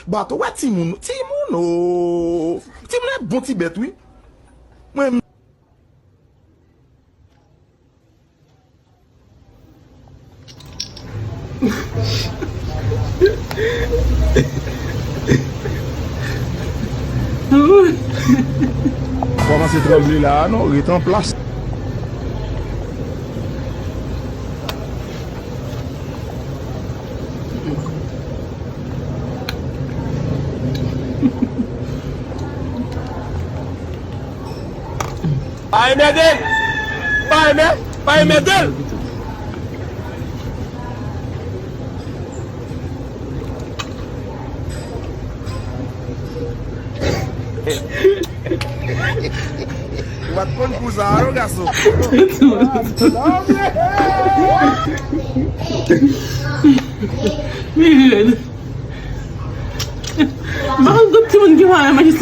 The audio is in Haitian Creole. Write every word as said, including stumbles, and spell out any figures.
Bato, wè timoun, timoun, o. Timoun e bon ti bèt, wi. Mwen, kòmanse tranble la a, non, ret an plas. Pa enmède l! Pa enmè-, pa enmède l! Ou pa t konn kou sa a, non, gason. Li red. M pa konn tout timoun ki pa renmen